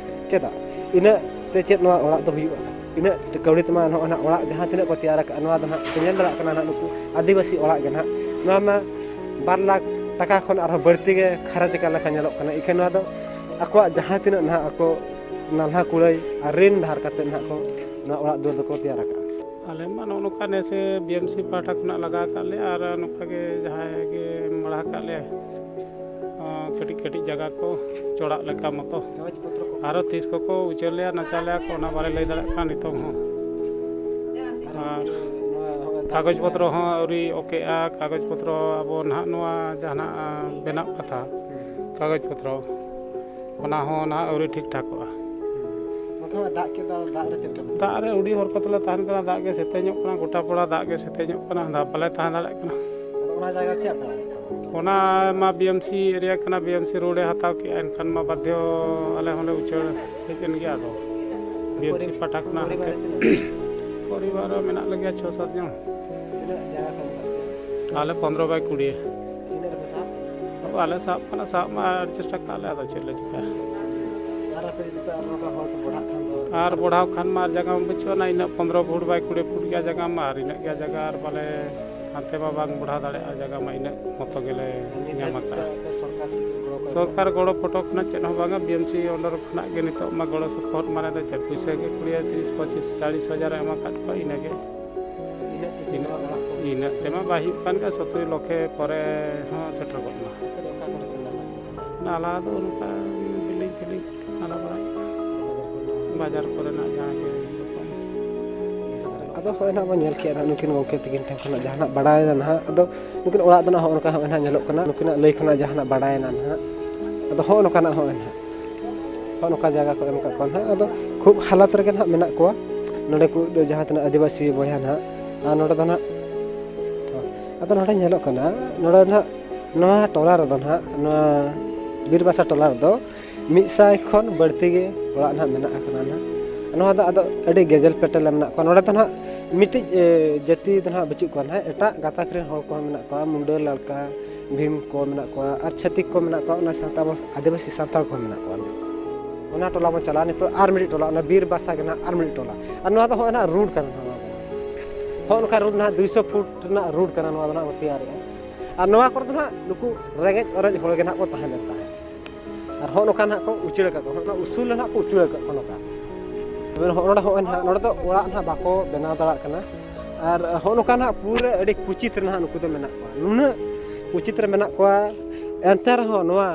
ᱪᱮᱫᱟᱜ? ᱤᱱᱟᱹᱜ ᱛᱮ ᱪᱮᱫ ᱱᱚᱣᱟ ᱚᱲᱟᱜ ᱫᱚ ᱦᱩᱭᱩᱜᱼᱟ? ᱤᱱᱟᱹᱜ ᱠᱟᱹᱣᱰᱤ ᱛᱮᱢᱟ ᱱᱚᱜᱼᱚᱭ ᱱᱟᱦᱟᱜ ᱚᱲᱟᱜ ᱡᱟᱦᱟᱸ ᱛᱤᱱᱟᱹᱜ ᱠᱚ ᱛᱮᱭᱟᱨ ᱟᱠᱟᱫᱼᱟ, ᱱᱚᱣᱟ ᱫᱚ ᱱᱟᱦᱟᱜ ᱯᱮ ᱧᱮᱞ ᱫᱟᱲᱮᱭᱟᱜ ᱠᱟᱱᱟ ᱱᱟᱦᱟᱜ, ᱱᱩᱠᱩ ᱟᱹᱫᱤᱵᱟᱹᱥᱤ ᱚᱲᱟᱜ ᱜᱮ ᱱᱟᱦᱟᱜ᱾ ᱱᱚᱣᱟ ᱢᱟ ᱵᱟᱨ ᱞᱟᱠᱷ ᱴᱟᱠᱟ ᱠᱷᱚᱱ ᱟᱨᱦᱚᱸ ᱵᱟᱹᱲᱛᱤ ᱜᱮ ᱠᱷᱚᱨᱚᱪ ᱟᱠᱟᱱ ᱞᱮᱠᱟ ᱧᱮᱞᱚᱜ ᱠᱟᱱᱟ᱾ ᱤᱠᱷᱟᱹᱱ ᱱᱚᱣᱟ ᱫᱚ ᱟᱠᱚᱣᱟᱜ ᱡᱟᱦᱟᱸ ᱛᱤᱱᱟᱹᱜ ᱱᱟᱦᱟᱜ ᱟᱠᱚ ᱱᱟᱞᱦᱟ ᱠᱩᱲᱟᱹᱭ ᱟᱨ ᱨᱤᱱ ᱫᱷᱟᱨ ᱠᱟᱛᱮᱫ ᱱᱟᱦᱟᱜ ᱠᱚ ᱱᱚᱣᱟ ᱚᱲᱟᱜ ᱫᱩᱣᱟᱹᱨ ᱫᱚᱠᱚ ᱛᱮᱭᱟᱨ ᱟᱠᱟᱫᱼᱟ᱾ ᱟᱞᱮ ᱢᱟ ᱱᱚᱜᱼᱚ ᱱᱚᱝᱠᱟ ᱱᱮᱥᱮ ᱵᱤ ᱮᱢ ᱥᱤ ᱯᱟᱦᱴᱟ ᱠᱷᱚᱱᱟᱜ ᱞᱟᱜᱟᱣ ᱟᱠᱟᱫ ᱞᱮᱭᱟ, ᱟᱨ ᱱᱚᱝᱠᱟ ᱜᱮ ᱡᱟᱦᱟᱸᱭ ᱜᱮ ᱮᱢ ᱵᱟᱲᱟ ᱟᱠᱟᱫ ᱞᱮᱭᱟ, ᱟᱸ, ᱠᱟᱹᱴᱤᱡ ᱠᱟᱹᱴᱤᱡ ᱡᱟᱭᱜᱟ ᱠᱚ ᱪᱚᱲᱟᱜ ᱞᱮᱠᱟ ᱢᱚᱛᱚ᱾ ᱠᱟᱜᱚᱡᱽ ᱯᱚᱛᱨᱚ ᱠᱚ? ᱟᱨᱚ ᱛᱤᱥ ᱠᱚᱠᱚ ᱩᱪᱟᱹᱲ ᱞᱮᱭᱟ, ᱱᱟᱪᱟᱣ ᱞᱮᱭᱟ ᱠᱚ, ᱚᱱᱟ ᱵᱟᱞᱮ ᱞᱟᱹᱭ ᱫᱟᱲᱮᱭᱟᱜ ᱠᱟᱱᱟ ᱱᱤᱛᱚᱝ ᱦᱚᱸ᱾ ᱟᱨ ᱱᱚᱣᱟ ᱦᱚᱸ ᱫᱟᱜ ᱠᱟᱜᱚᱡᱽ ᱯᱚᱛᱨᱚ ᱦᱚᱸ ᱟᱹᱣᱨᱤ ᱳᱠᱮᱜᱼᱟ᱾ ᱠᱟᱜᱚᱡᱽ ᱯᱚᱛᱨᱚ ᱟᱵᱚ ᱱᱟᱦᱟᱜ ᱱᱚᱣᱟ ᱡᱟᱦᱟᱱᱟᱜ, ᱟᱸ, ᱵᱮᱱᱟᱜ ᱠᱟᱛᱷᱟ, ᱦᱩᱸ᱾ ᱠᱟᱜᱚᱡᱽ ᱯᱚᱛᱨᱚ, ᱚᱱᱟ ᱦᱚᱸ ᱱᱟᱦᱟᱜ ᱟᱹᱣᱨᱤ ᱴᱷᱤᱠ ᱴᱷᱟᱠᱚᱜᱼᱟ᱾ ᱦᱩᱸ᱾ ᱵᱟᱠᱷᱟᱱ ᱫᱟᱜ ᱠᱮᱫᱟ, ᱫᱟᱜ ᱨᱮ ᱪᱮᱫ ᱞᱮᱠᱟ? ᱫᱟᱜ ᱨᱮ ᱟᱹᱰᱤ ᱦᱚᱲ ᱠᱚ ᱛᱟᱞᱮ ᱛᱟᱦᱮᱱ ᱠᱟᱱᱟ, ᱫᱟᱜ ᱜᱮ ᱥᱮᱛᱮᱧᱚᱜ ᱠᱟᱱᱟ, ᱜᱚᱴᱟ ᱯᱟᱲᱟ ᱫᱟᱜ ᱜᱮ ᱥᱮᱛᱮᱧᱚᱜ ᱠᱟᱱᱟ, ᱫᱟᱜ ᱵᱟᱞᱮ ᱛᱟᱦᱮᱸ ᱫᱟᱲᱮᱭᱟᱜ ᱠᱟᱱᱟ᱾ ᱟᱫᱚ ᱚᱱᱟ ᱡᱟᱭᱜᱟ ᱪᱮᱫ ᱯᱮ ᱚᱞ ᱠᱟᱫᱟ? ᱚᱱᱟ ᱢᱟ ᱵᱤ ᱮᱢ ᱥᱤ ᱮᱨᱤᱭᱟ ᱠᱟᱱᱟ, ᱵᱤ ᱮᱢ ᱥᱤ ᱨᱳᱰ ᱮ ᱦᱟᱛᱟᱣ ᱠᱮᱜᱼᱟ, ᱮᱱᱠᱷᱟᱱ ᱢᱟ ᱵᱟᱫᱽᱫᱷᱚ ᱟᱞᱮ ᱦᱚᱸᱞᱮ ᱩᱪᱟᱹᱲ ᱦᱮᱡ ᱮᱱ ᱜᱮᱭᱟ᱾ ᱟᱫᱚ ᱵᱤ ᱮᱢ ᱥᱤ ᱯᱚᱨᱤ-, ᱯᱟᱦᱴᱟ ᱠᱷᱚᱱᱟᱜ ᱯᱚᱨᱤᱵᱟᱨ ᱦᱟᱱᱛᱮ ᱨᱮ ᱛᱤᱱᱟᱹᱜ? ᱯᱚᱨᱤᱵᱟᱨ ᱨᱮ ᱢᱮᱱᱟᱜ ᱞᱮᱜᱮᱭᱟ ᱪᱷᱚ ᱥᱟᱛ ᱡᱚᱱ᱾ ᱛᱤᱱᱟᱹᱜ ᱡᱟᱭᱜᱟ ᱠᱚ ᱮᱢ ᱠᱟᱜ ᱯᱮᱭᱟ? ᱟᱞᱮ ᱯᱚᱱᱨᱚ ᱵᱟᱭ ᱠᱩᱲᱤ᱾ ᱛᱤᱱᱟᱹᱜ ᱨᱮᱯᱮ ᱥᱟᱵ? ᱟᱞᱮ ᱥᱟᱵ ᱠᱟᱱᱟ, ᱥᱟᱵ ᱢᱟ ᱟᱹᱰᱤ ᱪᱮᱥᱴᱟ ᱠᱟᱜ ᱞᱮ, ᱟᱫᱚ ᱪᱮᱫ ᱞᱮ ᱪᱤᱠᱟᱹᱭᱟ? ᱟᱨ ᱟᱯᱮ ᱡᱩᱫᱤ ᱯᱮ ᱟᱨ ᱱᱚᱝᱠᱟ ᱦᱚᱲ ᱠᱚ ᱵᱚᱲᱦᱟᱜ ᱠᱷᱟᱱ ᱫᱚ? ᱟᱨ ᱵᱚᱲᱦᱟᱣ ᱠᱷᱟᱱ ᱢᱟ ᱟᱨ ᱡᱟᱭᱜᱟ ᱢᱟ ᱵᱟᱹᱪᱩᱜ ᱟᱱᱟ, ᱤᱱᱟᱹᱜ ᱯᱚᱱᱨᱚ ᱯᱷᱩᱴ ᱵᱟᱭ ᱠᱩᱲᱤ ᱯᱷᱩᱴ ᱜᱮᱭᱟ ᱡᱟᱭᱜᱟ ᱢᱟ, ᱟᱨ ᱤᱱᱟᱹᱜ ᱜᱮᱭᱟ ᱡᱟᱭᱜᱟ, ᱟᱨ ᱵᱟᱞᱮ ᱦᱟᱱᱛᱮ ᱢᱟ ᱵᱟᱝ ᱵᱚᱲᱦᱟᱣ ᱫᱟᱲᱮᱭᱟᱜᱼᱟ ᱡᱟᱭᱜᱟ ᱢᱟ, ᱤᱱᱟᱹᱜ ᱢᱚᱛᱚ ᱜᱮᱞᱮ ᱟᱨ ᱱᱤᱛ ᱧᱟᱢ ᱫᱷᱟᱹᱵᱤᱡ ᱟᱠᱟᱫᱼᱟ᱾ ᱛᱮ ᱟᱯᱮ ᱥᱚᱨᱠᱟᱨ ᱪᱮᱫ ᱪᱮᱫ ᱜᱚᱲᱚ ᱠᱚ ᱮᱢ ᱥᱚᱨᱠᱟᱨ ᱠᱟᱜ ᱜᱚᱲᱚ ᱯᱚᱴᱚᱠ ᱠᱷᱚᱱᱟᱜ ᱪᱮᱫ ᱦᱚᱸ ᱵᱟᱝᱟ, ᱵᱤ ᱮᱢ ᱥᱤ under ᱠᱷᱚᱱᱟᱜ ᱜᱮ ᱱᱤᱛᱚᱜ ᱢᱟ ᱜᱚᱲᱚ ᱥᱚᱯᱚᱦᱚᱫ ᱢᱟᱱᱮ ᱫᱚ ᱪᱮᱫ, ᱯᱩᱭᱥᱟᱹ ᱜᱮ ᱠᱩᱲᱤ ᱦᱟᱡᱟᱨ, ᱛᱤᱨᱤᱥ, ᱯᱚᱸᱪᱤᱥ, ᱪᱟᱞᱤᱥ ᱦᱟᱡᱟᱨ ᱮ ᱮᱢ ᱟᱠᱟᱫ ᱠᱚᱣᱟ, ᱤᱱᱟᱹᱜᱮ᱾ ᱤᱱᱟᱹᱜ ᱛᱮᱜᱮ ᱤᱱᱟᱹᱜ, ᱱᱚᱣᱟ ᱚᱲᱟᱜ ᱠᱚ? ᱤᱱᱟᱹᱜ ᱛᱮᱢᱟ ᱵᱟᱭ ᱦᱩᱭᱩᱜ ᱠᱟᱱ ᱜᱮ, ᱥᱚᱛᱩᱨᱤ ᱞᱚᱠᱷᱮ ᱯᱚᱨᱮ ᱦᱚᱸ ᱥᱮᱴᱮᱨ ᱜᱚᱫ ᱮᱱᱟ᱾ ᱟᱯᱮ ᱫᱚ ᱚᱠᱟ ᱠᱚᱨᱮ ᱯᱮ ᱱᱟᱞᱟ ᱠᱟᱱᱟ? ᱱᱟᱞᱟ ᱫᱚ ᱚᱱᱠᱟ ᱵᱤᱞᱰᱤᱝ ᱯᱷᱤᱞᱰᱤᱝ ᱱᱟᱞᱟ ᱵᱟᱲᱟᱭᱮᱫᱼᱟ᱾ ᱵᱟᱡᱟᱨ ᱠᱚᱨᱮᱱᱟᱜ ᱡᱟᱦᱟᱸ ᱜᱮ ᱦᱩᱭᱩᱜ ᱠᱟᱱ᱾ ᱟᱫᱚ ᱦᱚᱸᱜᱼᱚᱭ ᱱᱟᱦᱟᱜ ᱵᱚᱱ ᱧᱮᱞ ᱠᱮᱜᱼᱟ ᱱᱟᱦᱟᱜ, ᱱᱩᱠᱤᱱ ᱜᱚᱢᱠᱮ ᱛᱟᱹᱠᱤᱱ ᱴᱷᱮᱱ ᱠᱷᱚᱱᱟᱜ ᱡᱟᱦᱟᱱᱟᱜ ᱵᱟᱲᱟᱭᱮᱱᱟ ᱱᱟᱦᱟᱜ᱾ ᱟᱫᱚ ᱱᱩᱠᱤᱱ ᱚᱲᱟᱜ ᱫᱚ ᱱᱟᱦᱟᱜ ᱦᱚᱸᱜᱼᱚ ᱱᱚᱝᱠᱟ ᱦᱚᱸᱜᱼᱚᱭ ᱱᱟᱦᱟᱜ ᱧᱮᱞᱚᱜ ᱠᱟᱱᱟ, ᱱᱩᱠᱤᱱᱟᱜ ᱞᱟᱹᱭ ᱠᱷᱚᱱᱟᱜ ᱡᱟᱦᱟᱱᱟᱜ ᱵᱟᱲᱟᱭᱮᱱᱟ ᱱᱟᱦᱟᱜ᱾ ᱟᱫᱚ ᱦᱚᱸᱜᱼᱚ ᱱᱚᱝᱠᱟᱱᱟᱜ ᱦᱚᱸᱜᱼᱚᱭ ᱱᱟᱦᱟᱜ, ᱦᱚᱸᱜᱼᱚ ᱱᱚᱝᱠᱟ ᱡᱟᱭᱜᱟ ᱠᱚ ᱮᱢ ᱟᱠᱟᱫ ᱠᱚᱣᱟ ᱱᱟᱦᱟᱜ᱾ ᱟᱫᱚ ᱠᱷᱩᱵ ᱦᱟᱞᱟᱛ ᱨᱮᱜᱮ ᱱᱟᱦᱟᱜ ᱢᱮᱱᱟᱜ ᱠᱚᱣᱟ ᱱᱚᱰᱮ ᱠᱚ ᱡᱟᱦᱟᱸ ᱛᱤᱱᱟᱹᱜ ᱟᱹᱫᱤᱵᱟᱹᱥᱤ ᱵᱚᱭᱦᱟ ᱱᱟᱦᱟᱜ᱾ ᱟᱨ ᱱᱚᱰᱮ ᱫᱚ ᱱᱟᱦᱟᱜ, ᱟᱫᱚ ᱱᱚᱰᱮ ᱧᱮᱞᱚᱜ ᱠᱟᱱᱟ, ᱱᱚᱰᱮ ᱱᱟᱦᱟᱜ ᱱᱚᱣᱟ ᱴᱚᱞᱟ ᱨᱮᱫᱚ ᱱᱟᱦᱟᱜ, ᱱᱚᱣᱟ ᱵᱤᱨᱵᱟᱥᱟ ᱴᱚᱞᱟ ᱨᱮᱫᱚ ᱢᱤᱫ ᱥᱟᱭ ᱠᱷᱚᱱ ᱵᱟᱹᱲᱛᱤ ᱜᱮ ᱚᱲᱟᱜ ᱱᱟᱦᱟᱜ ᱢᱮᱱᱟᱜ ᱟᱠᱟᱫᱟ ᱱᱟᱦᱟᱜ᱾ ᱱᱚᱣᱟ ᱫᱚ ᱟᱫᱚ ᱟᱹᱰᱤ ᱜᱮᱡᱮᱞ ᱯᱮᱴᱮᱞ ᱨᱮ ᱢᱮᱱᱟᱜ ᱠᱚᱣᱟ᱾ ᱱᱚᱰᱮ ᱫᱚ ᱱᱟᱦᱟᱜ ᱢᱤᱫᱴᱤᱡ, ᱮ, ᱡᱟᱹᱛᱤ ᱫᱚ ᱱᱟᱦᱟᱜ ᱵᱟᱹᱪᱩᱜ ᱠᱚᱣᱟ ᱱᱟᱦᱟᱜ᱾ ᱮᱴᱟᱜ ᱜᱟᱛᱟᱠ ᱨᱮᱱ ᱦᱚᱲ ᱠᱚᱦᱚᱸ ᱢᱮᱱᱟᱜ ᱠᱚᱣᱟ, ᱢᱩᱱᱰᱟᱹ, ᱞᱟᱲᱠᱟ, ᱵᱷᱤᱢ ᱠᱚ ᱢᱮᱱᱟᱜ ᱠᱚᱣᱟ, ᱟᱨ ᱪᱷᱟᱹᱛᱤᱠ ᱠᱚ ᱢᱮᱱᱟᱜ ᱠᱚᱣᱟ᱾ ᱚᱱᱟ ᱥᱟᱶᱛᱮ ᱟᱵᱚ ᱟᱹᱫᱤᱵᱟᱹᱥᱤ ᱥᱟᱱᱛᱟᱲ ᱠᱚᱦᱚᱸ ᱢᱮᱱᱟᱜ ᱠᱚᱣᱟ᱾ ᱚᱱᱟ ᱴᱚᱞᱟ ᱵᱚᱱ ᱪᱟᱞᱟᱜᱼᱟ ᱱᱤᱛᱚᱜ, ᱟᱨ ᱢᱤᱫᱴᱤᱡ ᱴᱚᱞᱟ, ᱚᱱᱟ ᱵᱤᱨ ᱵᱟᱥᱟ ᱜᱮ ᱱᱟᱦᱟᱜ ᱟᱨ ᱢᱤᱫᱴᱤᱡ ᱴᱚᱞᱟ᱾ ᱟᱨ ᱱᱚᱣᱟ ᱫᱚ ᱦᱚᱸᱜᱼᱚᱭ ᱱᱟᱦᱟᱜ ᱨᱳᱰ ᱠᱟᱱᱟ ᱱᱟᱦᱟᱜ᱾ ᱱᱚᱣᱟ ᱫᱚ ᱦᱚᱸᱜᱼᱚ ᱱᱚᱝᱠᱟ ᱨᱳᱰ ᱱᱟᱦᱟᱜ ᱫᱩᱭᱥᱚ ᱯᱷᱩᱴ ᱨᱮᱱᱟᱜ ᱨᱳᱰ ᱠᱟᱱᱟ ᱱᱚᱣᱟ ᱫᱚ ᱱᱟᱦᱟᱜ ᱵᱚ ᱛᱮᱭᱟᱨᱮᱜᱼᱟ᱾ ᱟᱨ ᱱᱚᱣᱟ ᱠᱚᱨᱮ ᱫᱚ ᱱᱟᱦᱟᱜ ᱱᱩᱠᱩ ᱨᱮᱸᱜᱮᱡ ᱚᱨᱮᱡ ᱦᱚᱲ ᱜᱮ ᱱᱟᱦᱟᱜ ᱠᱚ ᱛᱟᱦᱮᱸ ᱞᱮᱱ ᱛᱟᱦᱮᱸᱫ᱾ ᱟᱨ ᱦᱚᱸᱜᱼᱚ ᱱᱚᱝᱠᱟ ᱱᱟᱦᱟᱜ ᱠᱚ ᱩᱪᱟᱹᱲ ᱟᱠᱟᱫ ᱠᱚᱣᱟ, ᱦᱚᱸᱜᱼᱚ ᱱᱚᱣᱟ ᱩᱥᱩᱞ ᱨᱮ ᱱᱟᱦᱟᱜ ᱠᱚ ᱩᱪᱟᱹᱲ ᱟᱠᱟᱫ ᱠᱚᱣᱟ ᱱᱚᱝᱠᱟ᱾ ᱛᱚᱵᱮ ᱦᱚᱸᱜᱼᱚ ᱱᱚᱰᱮ, ᱦᱚᱸᱜᱼᱚᱭ ᱱᱟᱦᱟᱜ ᱱᱚᱰᱮ ᱫᱚ ᱚᱲᱟᱜ ᱱᱟᱦᱟᱜ ᱵᱟᱠᱚ ᱵᱮᱱᱟᱣ ᱫᱟᱲᱮᱭᱟᱜ ᱠᱟᱱᱟ᱾ ᱟᱨ ᱦᱚᱸᱜᱼᱚ ᱱᱚᱝᱠᱟ ᱱᱟᱦᱟᱜ ᱯᱩᱨᱟᱹ ᱟᱹᱰᱤ ᱠᱩᱪᱤᱛ ᱨᱮ ᱱᱟᱦᱟᱜ ᱱᱩᱠᱩ ᱫᱚ ᱢᱮᱱᱟᱜ ᱠᱚᱣᱟ, ᱱᱩᱱᱟᱹᱜ ᱠᱩᱪᱤᱛ ᱨᱮ ᱢᱮᱱᱟᱜ ᱠᱚᱣᱟ᱾ ᱮᱱᱛᱮ ᱨᱮᱦᱚᱸ ᱱᱚᱣᱟ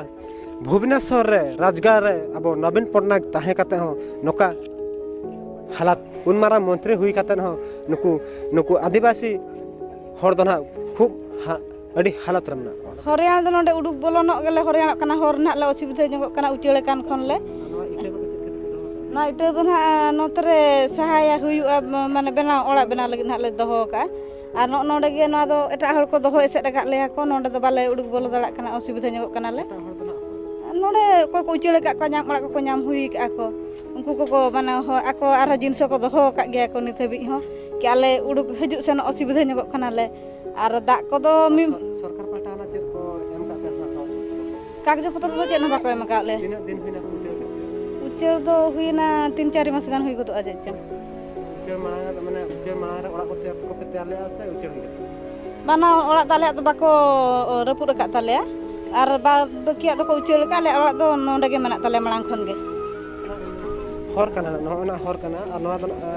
ᱵᱷᱩᱵᱽᱱᱮᱥᱚᱨ ᱨᱮ ᱨᱟᱡᱽᱜᱟᱲ ᱨᱮ ᱟᱵᱚ ᱱᱚᱵᱤᱱ ᱯᱚᱴᱱᱟᱭᱮᱠ ᱛᱟᱦᱮᱸ ᱠᱟᱛᱮ ᱦᱚᱸ ᱱᱚᱝᱠᱟ ᱦᱟᱞᱟᱛ, ᱩᱱ ᱢᱟᱨᱟᱝ ᱢᱚᱱᱛᱨᱤ ᱦᱩᱭ ᱠᱟᱛᱮ ᱦᱚᱸ ᱱᱩᱠᱩ, ᱱᱩᱠᱩ ᱟᱹᱫᱤᱵᱟᱹᱥᱤ ᱦᱚᱲ ᱫᱚ ᱱᱟᱦᱟᱜ ᱠᱷᱩᱵ ᱦᱟ-, ᱟᱹᱰᱤ ᱦᱟᱞᱟᱛ ᱨᱮ ᱢᱮᱱᱟᱜ ᱠᱚᱣᱟ᱾ ᱦᱚᱨᱭᱟᱱ ᱫᱚ ᱱᱚᱰᱮ ᱩᱰᱩᱠ ᱵᱚᱞᱚᱱᱚᱜ ᱜᱮᱞᱮ ᱦᱚᱨᱭᱟᱱᱚᱜ ᱠᱟᱱᱟ, ᱦᱚᱨ ᱨᱮᱱᱟᱜ ᱞᱮ ᱚᱥᱩᱵᱤᱫᱷᱟ ᱧᱚᱜᱚᱜ ᱠᱟᱱᱟ ᱩᱪᱟᱹᱲ ᱟᱠᱟᱱ ᱠᱷᱚᱱ ᱞᱮ᱾ ᱱᱚᱣᱟ ᱤᱴᱟᱹ ᱠᱚᱫᱚ ᱪᱮᱫ ᱠᱷᱟᱹᱛᱤᱨ ᱯᱮ ᱫᱚᱦᱚ ᱟᱠᱟᱫᱟ? ᱱᱚᱣᱟ ᱤᱴᱟᱹ ᱫᱚ ᱱᱟᱦᱟᱜ ᱱᱚᱛᱮ ᱨᱮ ᱥᱟᱦᱟᱭᱟ ᱦᱩᱭᱩᱜᱼᱟ, ᱢᱟᱱᱮ ᱵᱮᱱᱟᱣ, ᱚᱲᱟᱜ ᱵᱮᱱᱟᱣ ᱞᱟᱹᱜᱤᱫ ᱱᱟᱦᱟᱜ ᱞᱮ ᱫᱚᱦᱚ ᱟᱠᱟᱫᱼᱟ᱾ ᱟᱨ ᱱᱚᱜᱼᱚ ᱱᱚᱰᱮ ᱜᱮ ᱱᱚᱣᱟ ᱫᱚ ᱮᱴᱟᱜ ᱦᱚᱲ ᱠᱚ ᱫᱚᱦᱚ ᱮᱥᱮᱫ ᱟᱠᱟᱫ ᱞᱮᱭᱟ ᱠᱚ, ᱱᱚᱰᱮ ᱫᱚ ᱵᱟᱞᱮ ᱩᱰᱩᱠ ᱵᱚᱞᱚ ᱫᱟᱲᱮᱭᱟᱜ ᱠᱟᱱᱟ, ᱚᱥᱩᱵᱤᱫᱷᱟ ᱧᱚᱜᱚᱜ ᱠᱟᱱᱟᱞᱮ᱾ ᱮᱴᱟᱜ ᱦᱚᱲ ᱫᱚ ᱱᱟᱦᱟᱜ ᱚᱠᱚᱭ? ᱱᱚᱰᱮ ᱚᱠᱚᱭ ᱠᱚ ᱩᱪᱟᱹᱲ ᱟᱠᱟᱫ ᱠᱚᱣᱟ, ᱧᱟᱢ ᱚᱲᱟᱜ ᱠᱚᱠᱚ ᱧᱟᱢ ᱦᱩᱭ ᱟᱠᱟᱫᱼᱟ ᱠᱚ, ᱩᱱᱠᱩ ᱠᱚᱠᱚ ᱢᱟᱱᱮ ᱦᱚ-, ᱟᱠᱚ ᱟᱨᱦᱚᱸ ᱡᱤᱱᱤᱥ ᱦᱚᱸᱠᱚ ᱫᱚᱦᱚ ᱟᱠᱟᱫ ᱜᱮᱭᱟ ᱠᱚ ᱱᱤᱛ ᱦᱟᱹᱵᱤᱡ ᱦᱚᱸ, ᱠᱤ ᱟᱞᱮ ᱩᱰᱩᱠ ᱦᱤᱡᱩᱜ ᱥᱮᱱᱚᱜ ᱚᱥᱩᱵᱤᱫᱷᱟ ᱧᱚᱜᱚᱜ ᱠᱟᱱᱟᱞᱮ᱾ ᱟᱨ ᱫᱟᱜ ᱠᱚᱫᱚ ᱢᱤ- ᱥᱚᱨ-, ᱥᱚᱨᱠᱟᱨ ᱯᱟᱦᱴᱟ ᱠᱷᱚᱱᱟᱜ ᱪᱮᱫ ᱠᱚ ᱮᱢ ᱟᱠᱟᱫ ᱯᱮᱭᱟ ᱥᱮ ᱵᱟᱝ ᱠᱟᱜᱚᱡᱽ ᱯᱚᱛᱨᱚ ᱠᱚ? ᱠᱟᱜᱚᱡᱽ ᱯᱚᱛᱨᱚ ᱠᱚᱫᱚ ᱪᱮᱫ ᱦᱚᱸ ᱵᱟᱠᱚ ᱮᱢ ᱟᱠᱟᱫ ᱞᱮᱭᱟ᱾ ᱛᱤᱱᱟᱹᱜ ᱫᱤᱱ ᱦᱩᱭᱱᱟ ᱠᱚ ᱩᱪᱟᱹᱲ ᱠᱟᱜ ᱯᱮᱭᱟ? ᱩᱪᱟᱹᱲ ᱫᱚ ᱦᱩᱭᱱᱟ ᱛᱤᱱ ᱪᱟᱨ ᱢᱟᱥ ᱜᱟᱱ ᱦᱩᱭ ᱜᱚᱫᱚᱜᱼᱟ ᱪᱮᱫ ᱪᱚᱝ᱾ ᱩᱪᱟᱹᱲ ᱢᱟᱲᱟᱝ ᱨᱮ, ᱢᱟᱱᱮ, ᱩᱪᱟᱹᱲ ᱢᱟᱲᱟᱝ ᱨᱮ ᱚᱲᱟᱜ ᱠᱚ ᱛᱮᱭᱟᱨ, ᱠᱚᱯᱮ ᱛᱮᱭᱟᱨ ᱞᱮᱫᱼᱟ ᱥᱮ ᱩᱪᱟᱹᱲ ᱦᱩᱭ ᱠᱟᱛᱮ? ᱵᱟᱱᱟ ᱚᱲᱟᱜ ᱫᱚ ᱟᱞᱮᱭᱟᱜ ᱫᱚ ᱵᱟᱠᱚ ᱨᱟᱹᱯᱩᱫ ᱟᱠᱟᱫ ᱛᱟᱞᱮᱭᱟ, ᱟᱨ ᱵᱟᱫ ᱵᱟᱹᱠᱤᱭᱟᱜ ᱫᱚᱠᱚ ᱩᱪᱟᱹᱲ ᱟᱠᱟᱫᱼᱟ᱾ ᱟᱞᱮᱭᱟᱜ ᱚᱲᱟᱜ ᱫᱚ ᱱᱚᱰᱮ ᱜᱮ ᱢᱮᱱᱟᱜ ᱛᱟᱞᱮᱭᱟ ᱢᱟᱲᱟᱝ ᱠᱷᱚᱱ ᱜᱮ᱾ ᱦᱚᱨ ᱠᱟᱱᱟ, ᱱᱚᱜᱼᱚ ᱱᱟ ᱦᱚᱨ ᱠᱟᱱᱟ᱾ ᱟᱨ ᱱᱚᱣᱟ ᱫᱚ ᱱᱟᱜ, ᱮ,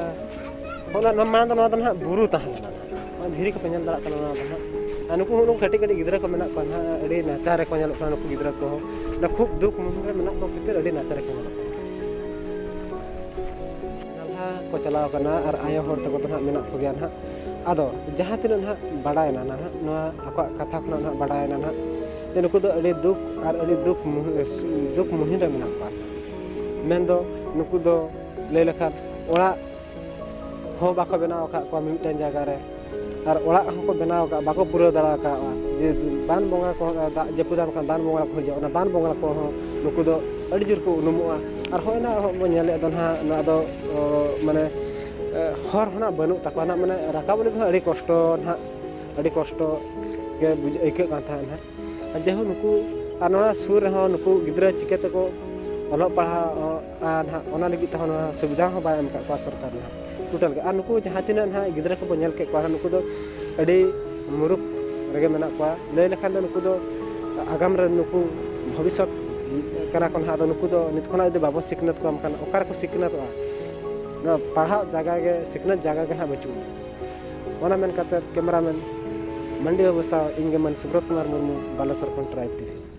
ᱦᱚᱸᱜᱼᱚ ᱱᱟ, ᱱᱚᱣᱟ ᱢᱟᱲᱟᱝ ᱫᱚ, ᱱᱚᱣᱟ ᱫᱚ ᱱᱟᱦᱟᱜ ᱵᱩᱨᱩ ᱛᱟᱦᱮᱸ ᱞᱮᱱᱟ᱾ ᱱᱚᱣᱟ ᱫᱷᱤᱨᱤ ᱠᱚᱯᱮ ᱧᱮᱞ ᱫᱟᱲᱮᱭᱟᱜ ᱠᱟᱱᱟ, ᱱᱚᱣᱟ ᱫᱚ ᱱᱟᱦᱟᱜ᱾ ᱟᱨ ᱱᱩᱠᱩ ᱦᱚᱸ ᱱᱩᱠᱩ ᱠᱟᱹᱴᱤᱡ ᱠᱟᱹᱴᱤᱡ ᱜᱤᱫᱽᱨᱟᱹ ᱠᱚ ᱢᱮᱱᱟᱜ ᱠᱚᱣᱟ ᱱᱟᱦᱟᱜ, ᱟᱹᱰᱤ ᱱᱟᱪᱟᱨ ᱨᱮᱠᱚ ᱧᱮᱞᱚᱜ ᱠᱟᱱᱟ ᱱᱩᱠᱩ ᱜᱤᱫᱽᱨᱟᱹ ᱠᱚᱦᱚᱸ᱾ ᱚᱱᱟ ᱠᱷᱩᱵ ᱫᱩᱠ ᱢᱩᱦᱤᱢ ᱨᱮ ᱢᱮᱱᱟᱜ ᱠᱚ ᱠᱷᱟᱹᱛᱤᱨ ᱟᱹᱰᱤ ᱱᱟᱪᱟᱨ ᱨᱮᱠᱚ ᱧᱮᱞᱚᱜ ᱠᱟᱱᱟ᱾ ᱱᱟᱞᱦᱟ ᱠᱚ ᱪᱟᱞᱟᱣ ᱠᱟᱱᱟ ᱟᱨ ᱟᱭᱳ ᱦᱚᱲ ᱛᱟᱠᱚ ᱫᱚ ᱱᱟᱦᱟᱜ ᱢᱮᱱᱟᱜ ᱠᱚᱜᱮᱭᱟ ᱱᱟᱦᱟᱜ᱾ ᱟᱫᱚ ᱡᱟᱦᱟᱸ ᱛᱤᱱᱟᱹᱜ ᱱᱟᱦᱟᱜ ᱵᱟᱰᱟᱭᱮᱱᱟ ᱱᱟᱦᱟᱜ, ᱱᱚᱣᱟ ᱟᱠᱚᱣᱟᱜ ᱠᱟᱛᱷᱟ ᱠᱷᱚᱱᱟᱜ ᱱᱟᱦᱟᱜ ᱵᱟᱰᱟᱭᱮᱱᱟ ᱱᱟᱦᱟᱜ, ᱡᱮ ᱱᱩᱠᱩ ᱫᱚ ᱟᱹᱰᱤ ᱫᱩᱠ ᱟᱨ ᱟᱹᱰᱤ ᱫᱩᱠ ᱢᱩᱦᱤ-, ᱫᱩᱠ ᱢᱩᱦᱤᱢ ᱨᱮ ᱢᱮᱱᱟᱜ ᱠᱚᱣᱟ᱾ ᱢᱮᱱᱫᱚ ᱱᱩᱠᱩ ᱫᱚ ᱞᱟᱹᱭ ᱞᱮᱠᱷᱟᱱ ᱚᱲᱟᱜ ᱦᱚᱸ ᱵᱟᱠᱚ ᱵᱮᱱᱟᱣ ᱟᱠᱟᱫ ᱠᱚᱣᱟ ᱢᱤᱫᱴᱮᱱ ᱡᱟᱭᱜᱟ ᱨᱮ, ᱟᱨ ᱚᱲᱟᱜ ᱦᱚᱸᱠᱚ ᱵᱮᱱᱟᱣ ᱟᱠᱟᱫᱼᱟ, ᱵᱟᱠᱚ ᱯᱩᱨᱟᱹᱣ ᱫᱟᱲᱮ ᱟᱠᱟᱫᱼᱟ᱾ ᱡᱮ ᱵᱟᱱ ᱵᱚᱸᱜᱟ ᱠᱚ, ᱫᱟᱜ ᱡᱟᱹᱯᱩᱫᱟᱢ ᱠᱷᱟᱱ ᱵᱟᱱ ᱵᱚᱸᱜᱟ ᱠᱚ ᱦᱤᱡᱩᱜᱼᱟ, ᱚᱱᱟ ᱵᱟᱱ ᱵᱚᱸᱜᱟ ᱠᱚᱦᱚᱸ ᱱᱩᱠᱩ ᱫᱚ ᱟᱹᱰᱤ ᱡᱳᱨ ᱠᱚ ᱩᱱᱩᱢᱚᱜᱼᱟ᱾ ᱟᱨ ᱦᱚᱸᱜᱼᱚᱭ ᱱᱟ ᱦᱚᱸ ᱵᱚᱱ ᱧᱮᱞᱮᱫ ᱫᱚ ᱱᱟᱦᱟᱜ, ᱱᱚᱣᱟ ᱫᱚ ᱚ, ᱢᱟᱱᱮ ᱮ, ᱦᱚᱨ ᱦᱚᱸ ᱱᱟᱦᱟᱜ ᱵᱟᱹᱱᱩᱜ ᱛᱟᱠᱚᱣᱟ ᱱᱟᱦᱟᱜ, ᱢᱟᱱᱮ ᱨᱟᱠᱟᱵ ᱞᱟᱹᱜᱤᱫ ᱦᱚᱸ ᱟᱹᱰᱤ ᱠᱚᱥᱴᱚ ᱱᱟᱦᱟᱜ, ᱟᱹᱰᱤ ᱠᱚᱥᱴᱚ ᱜᱮ ᱵᱩᱡᱷᱟᱹᱜ ᱟᱹᱭᱠᱟᱹᱜ ᱠᱟᱱ ᱛᱟᱦᱮᱸᱫ ᱱᱟᱦᱟᱜ᱾ ᱟᱨ ᱡᱟᱭᱦᱳᱠ ᱱᱩᱠᱩ, ᱟᱨ ᱱᱚᱣᱟ ᱥᱩᱨ ᱨᱮᱦᱚᱸ ᱱᱩᱠᱩ ᱜᱤᱫᱽᱨᱟᱹ ᱪᱤᱠᱟᱹ ᱛᱮᱠᱚ ᱚᱞᱚᱜ ᱯᱟᱲᱦᱟᱣ ᱟᱨ ᱱᱟᱦᱟᱜ ᱚᱱᱟ ᱞᱟᱹᱜᱤᱫ ᱛᱮᱦᱚᱸ ᱱᱚᱣᱟ ᱥᱩᱵᱤᱫᱷᱟ ᱦᱚᱸ ᱵᱟᱭ ᱮᱢ ᱟᱠᱟᱫ ᱠᱚᱣᱟ ᱥᱚᱨᱠᱟᱨ ᱱᱟᱦᱟᱜ ᱴᱳᱴᱟᱞ ᱜᱮ᱾ ᱟᱨ ᱱᱩᱠᱩ ᱡᱟᱦᱟᱸ ᱛᱤᱱᱟᱹᱜ ᱱᱟᱦᱟᱜ ᱜᱤᱫᱽᱨᱟᱹ ᱠᱚᱵᱚᱱ ᱧᱮᱞ ᱠᱮᱫ ᱠᱚᱣᱟ ᱱᱩᱠᱩ ᱫᱚ ᱟᱹᱰᱤ ᱢᱩᱨᱩᱠᱷ ᱨᱮᱜᱮ ᱢᱮᱱᱟᱜ ᱠᱚᱣᱟ᱾ ᱞᱟᱹᱭ ᱞᱮᱠᱷᱟᱱ ᱫᱚ ᱱᱩᱠᱩ ᱫᱚ ᱟᱜᱟᱢ ᱨᱮ ᱱᱩᱠᱩ ᱵᱷᱚᱵᱤᱥᱥᱚᱛ ᱠᱟᱱᱟ ᱠᱚ ᱱᱟᱦᱟᱜ᱾ ᱟᱫᱚ ᱱᱩᱠᱩ ᱫᱚ ᱱᱤᱛ ᱠᱷᱚᱱᱟᱜ ᱡᱩᱫᱤ ᱵᱟᱵᱚᱱ ᱥᱤᱠᱷᱱᱟᱹᱛ ᱠᱚᱣᱟ ᱢᱮᱱᱠᱷᱟᱱ ᱚᱠᱟ ᱨᱮᱠᱚ ᱥᱤᱠᱷᱱᱟᱹᱛᱚᱜᱼᱟ? ᱱᱚᱣᱟ ᱯᱟᱲᱦᱟᱜ ᱡᱟᱭᱜᱟ ᱜᱮ, ᱥᱤᱠᱷᱱᱟᱹᱛ ᱡᱟᱭᱜᱟ ᱜᱮ ᱱᱟᱦᱟᱜ ᱵᱟᱹᱪᱩᱜᱼᱟ᱾ ᱚᱱᱟ ᱢᱮᱱ ᱠᱟᱛᱮ ᱠᱮᱢᱮᱨᱟᱢᱮᱱ ᱢᱟᱱᱰᱤ ᱵᱟᱹᱵᱩ ᱥᱟᱶ ᱤᱧ ᱜᱮ ᱢᱟᱹᱱ ᱥᱩᱵᱨᱚᱛ ᱠᱩᱢᱟᱨ ᱢᱩᱨᱢᱩ, ᱵᱟᱞᱮᱥᱚᱨ ᱠᱷᱚᱱ ᱴᱨᱟᱭᱤᱵᱽ ᱴᱤᱵᱷᱤ᱾